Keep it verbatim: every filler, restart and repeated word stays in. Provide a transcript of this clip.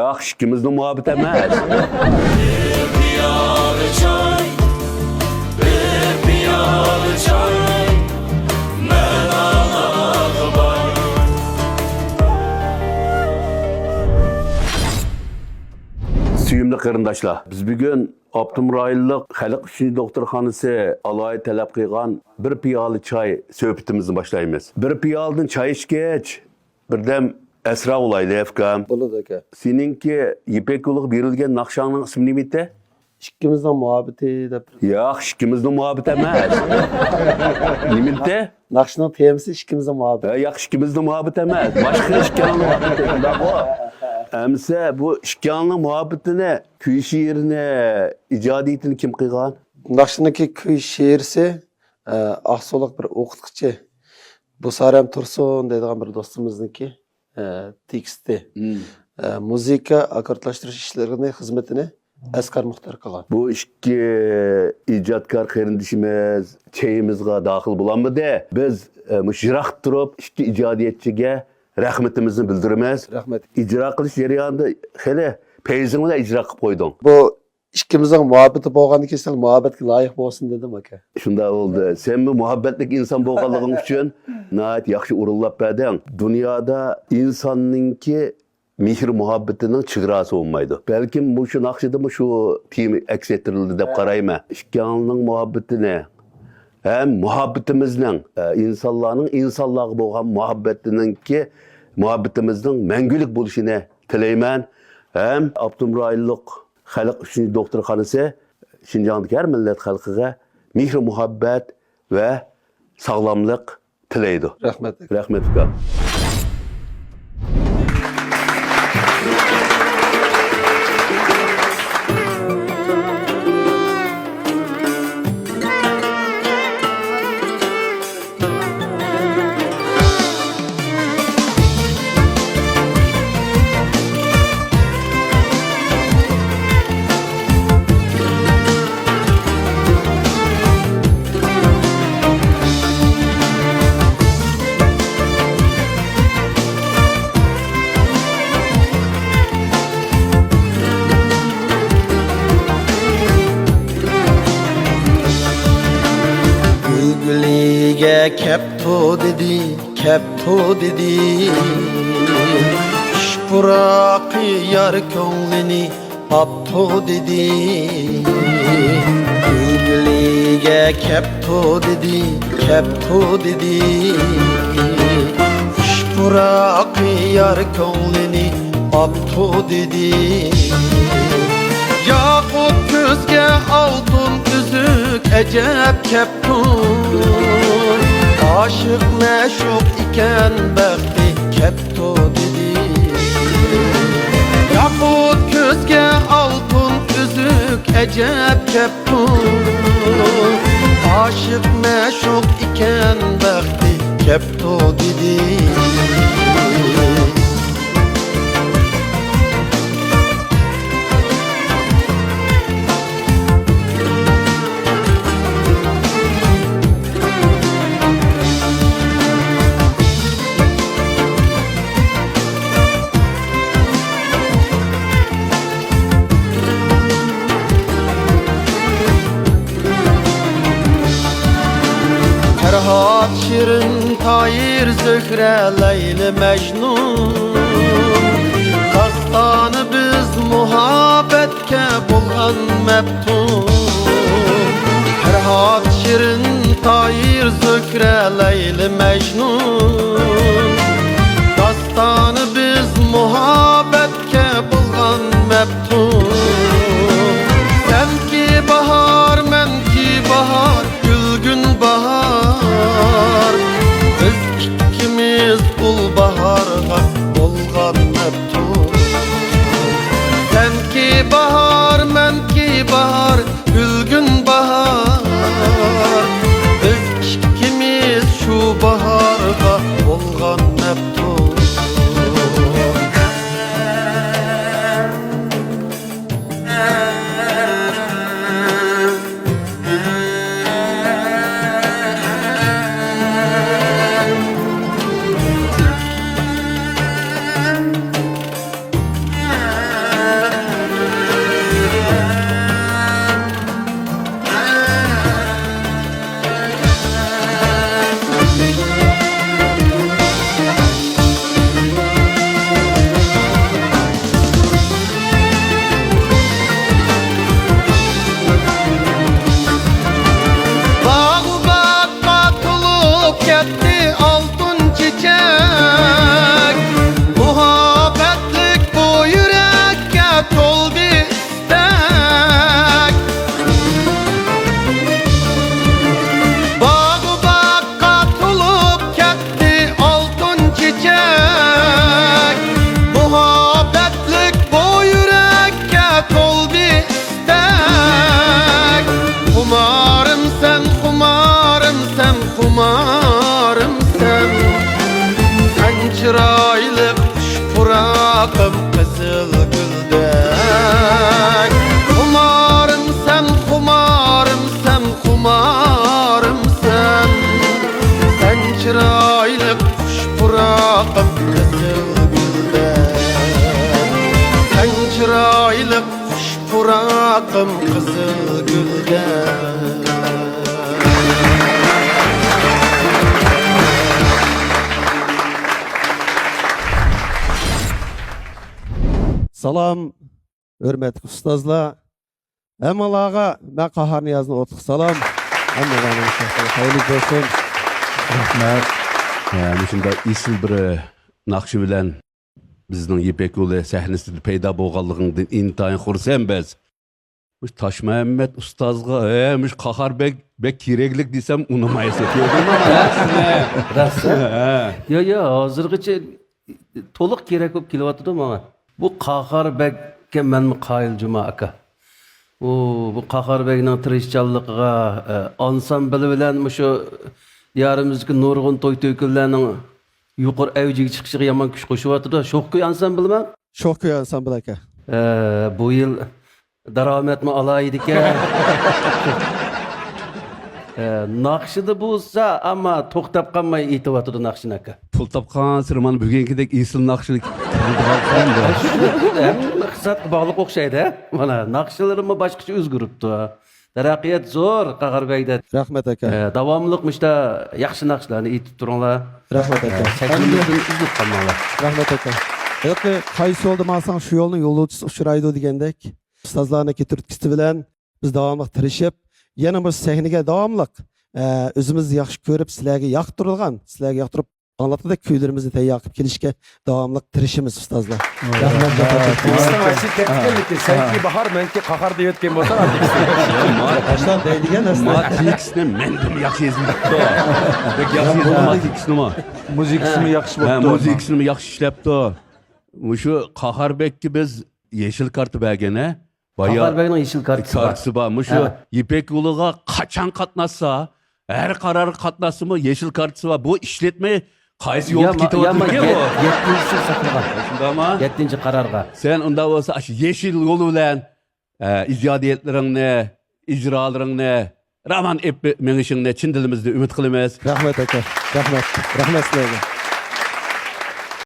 ياق، ئىككىمىزنىڭ مۇھەببىتى ئەمەس. بىر پىيالە چاي، بىر پىيالە چاي، مەن ئاڭا باي. سۆيۈملۈك قېرىنداشلار، بىز بۈگۈن ئاپتونوم رايونلۇق خەلق ئۈچۈن دوختۇرخانىسى ئالاھىدە تەلەپ قىلغان بىر پىيالە چاي سۆھبىتىمىزنى باشلايمىز. بىر پىيالىدىن چاي ئىچكەچ، بىردەم ئەسرا بولايلى، ئۇكام. بولىدۇ، ئاكا. سېنىڭكى يىپەك يولىغا بېرىلگەن ناخشاڭنىڭ ئىسمى نېمە ئىدى؟ ئىككىمىزنىڭ مۇھەببىتى دەپ. ياق، ئىككىمىزنىڭ مۇھەببىتى ئەمەس. نېمە ئىدى؟ ناخشىنىڭ تېمىسى ئىككىمىزنىڭ مۇھەببىتى. ھە، ياق، ئىككىمىزنىڭ مۇھەببىتى ئەمەس. باشقا ئىككىڭنىڭ مۇھەببىتى، شۇنداققۇ؟ ئەمىسە بۇ ئىككىڭنىڭ مۇھەببىتىنى، كۈي شېئىرىنى، ئىجادىيىتىنى كىم قىلغان؟ ناخشىنىڭكى كۈي شېئىرىسى، ئە، ئاقسۇلۇق بىر ئوقۇتقۇچى بۇسارەم تۇرسۇن دەيدىغان بىر دوستىمىزنىڭكى، ئە، تېكىستى. مم. ئە، مۇزىكا، ئاككوردلاشتۇرۇش ئىشلىرىنى، خىزمىتىنى ئەسقەر مۇختار قىلغان. بۇ ئىككى ئىجادكار قېرىندىشىمىز چېيىمىزغا داخىل بولالمىدى. بىز، ئە، مۇشۇ يىراقتا تۇرۇپ ئىككى ئىجادىيەتچىگە رەھمىتىمىزنى بىلدۈرىمىز. رەھمەت. ئىجرا قىلىش جەريانىدا خېلى پەيزىڭ بىلەن ئىجرا قىلىپ قويدۇڭ. بۇ ئىككىمىزنىڭ مۇھەببىتى بولغاندىكىن سەل مۇھەببەتكە لايىق بولسۇن دېدىم، ئاكا. شۇنداق بولدى. سەنمۇ مۇھەببەتلىك ئىنسان بولغانلىقىڭ ئۈچۈن ناھايىتى ياخشى ئورۇنلاپ بەردىڭ. دۇنيادا ئىنساننىڭكى مېھىر-مۇھەببىتىنىڭ چېگراسى بولمايدۇ. بەلكىم مۇشۇ ناخشىدا مۇشۇ تېما ئەكس ئەتتۈرۈلدى دەپ قارايمەن. ئىككىڭلارنىڭ مۇھەببىتىنى ھەم مۇھەببىتىمىزنىڭ، ئە، ئىنسانلارنىڭ ئىنسانلارغا بولغان مۇھەببىتىنىڭكى، مۇھەببىتىمىزنىڭ مەڭگۈلۈك بولۇشىنى تىلەيمەن. ھەم ئاپتونوم رايونلۇق خەلق ئۈچۈن دوختۇرخانىسى شىنجاڭدىكى ھەر مىللەت خەلقىگە مېھرى-مۇھەببەت ۋە ساغلاملىق تىلەيدۇ. رەھمەت. رەھمەت، ئۇكام. گۈلگۈلىگە كەپتۇ دېدى، كەپتۇ دېدى. خۇش پۇراقى يار كۆڭلىنى ئاپتۇ دېدى. گۈلگۈلىگە كەپتۇ دېدى، كەپتۇ دېدى. خۇش پۇراقى يار كۆڭلىنى ئاپتۇ دېدى. ياقۇت كۆزگە ئالتۇن ئۈزۈك ئەجەب كەپتۇ. ئاشىق مەشۇق ئىكەن، بەختى كەپتۇ دېدى. ياقۇت كۆزگە ئالتۇن ئۈزۈك ئەجەب كەپتۇ. ئاشىق مەشۇق ئىكەن، بەختى كەپتۇ دېدى. پەرھات، شېرىن، تاھىر، زۆھرە، لەيلى، مەجنۇن، داستانى بىز مۇھەببەت بولغان مەپتۇن. پەرھات، شېرىن، تاھىر، زۆھرە، لەيلى، مەجنۇن، داستانى بىز مۇھەببەتكە بولغان مەپتۇن. سەنكى باھار، مەنكى باھار، گۈلگۈن باھار، بىز ئىككىمىز گۈل باھارغا بولغان مەپتۇن. سەنكى باھار، مەنكى باھار، گۈلگۈن باھار، بىز ئىككىمىز شۇ باھارغا بولغان خۇش پۇراقىم قىزىل گۈلدەك. سالام، ھۆرمەتلىك ئۇستازلار. ھەممىڭلارغا مەن قاھار نىيازدىن ئوتلۇق سالام. ھەممىڭلارنىڭ خەيرلىك بولسۇن. رەھمەت. ھە، مۇشۇنداق ئېسىل بىر ناخشا بىلەن بىزنىڭ يىپەك يولى سەھنىسىدە پەيدا بولغانلىقىڭدىن ئىنتايىن خۇرسەنبىز. مۇشۇ تاشمۇھەممەت ئۇستازغا، ھە، مۇشۇ قاھار بەگ بەك كېرەكلىك دېسەم ئۇنىمايسىز. كۆردۈڭمۇ؟ راست. ھە. يا، يا، ھازىرغىچە تولۇق كېرەك بولۇپ كېلىۋاتىدۇ ماڭا. بۇ قاھار بەگكە مەنمۇ قايىل جۇما ئاكا. ئۇ، بۇ قاھار بەگنىڭ تىرىشچانلىقىغا، ئە، ئانسامبىل بىلەن مۇشۇ دىيارىمىزدىكى نۇرغۇن توي تۆكۈنلەرنىڭ يۇقىرى ئەۋجىگە چىقىشىغا يامان كۈچ قوشۇۋاتىدۇ. شوخ كۈي ئانسامبىلىمۇ؟ شوخ كۈي ئانسامبىل ئاكا. ئە، بۇ يىل دارامەتمۇ ئالاھىدىكەن. ئە، ناخشىدا بولسا، ئەمما توختاپ قالماي ئېيتىۋاتىدۇ ناخشىنى ئاكا. پۇل تاپقانسېرى مانا بۈگۈنكىدەك ئېسىل ناخشىنى كۈتۈۋاتىدىغان. ھەممە ئىقتىسادقا باغلىق ئوخشايدۇ، ھە؟ مانا ناخشىلىرىمۇ باشقىچە ئۆزگىرىپتۇ. تەرەققىيات زور، قاھار بەگدە. رەھمەت ئاكا. ئە، داۋاملىق مۇشتا ياخشى ناخشىلارنى ئېيتىپ تۇرۇڭلار. رەھمەت ئاكا. ئە، سەھنىمىزدىن ئۈزۈلۈپ قالماڭلار. رەھمەت ئاكا. ھېلىقى قايسى يولدا ماڭساڭ شۇ يولنىڭ يولۇچىسى ئۇچرايدۇ دېگەندەك، ئۇستازلارنىڭكى تۈرتكىسى بىلەن بىز داۋاملىق تىرىشىپ، يەنە بىر سەھنىگە داۋاملىق، ئە، ئۆزىمىز ياخشى كۆرۈپ، سىلەرگە ياقتۇرىدىغان، سىلەرگە ياقتۇرۇپ ئاڭلاتقۇدەك كۈيلىرىمىزنى تەييار قىلىپ كېلىشكە داۋاملىق تىرىشىمىز، ئۇستازلار. رەھمەت. تېكىستنىڭ ئاچىسى كەتكەنلىكى، سەنكى باھار، مەنكى قاھار دەۋەتكەن بولسا، تېكىستنى. باشلاپ دەيدىغان نەرسە. ما تېكىستنى مەندىنمۇ ياخشى يېزىلىپتۇ. بەك ياخشى يېزىلغان تېكىستنىمۇ. مۇزىكىسىمۇ ياخشى بوپتۇ. مۇزىكىسىنىمۇ ياخشى ئىشلەپتۇ. مۇشۇ قاھار بەگكە بىز يېشىل كارتا بەرگەن، ھە؟ بايا قاھار بەگنىڭ يېشىل كارتىسى بار. كارتىسى بار. مۇشۇ ھە. يىپەك يولىغا قاچان قاتناشسا، ھەر قارارغا قاتناشسىمۇ يېشىل كارتىسى بار. بۇ ئىشلەتمەي قايسى يولدا كېتىۋاتىدىكەن بۇ؟ يەتتىنچى يىل ساقلىغان. شۇنداقمۇ؟ يەتتىنچى قارارغا. سەن ئۇنداق بولسا ئاشۇ يېشىل يول بىلەن، ئە، ئىجادىيەتلىرىڭنى، ئىجرالىرىڭنى رامان ئېلىپ مېڭىشىڭنى چىن دىلىمىزدىن ئۈمىد قىلىمىز. رەھمەت ئاكا. رەھمەت. رەھمەت سىلەرگە.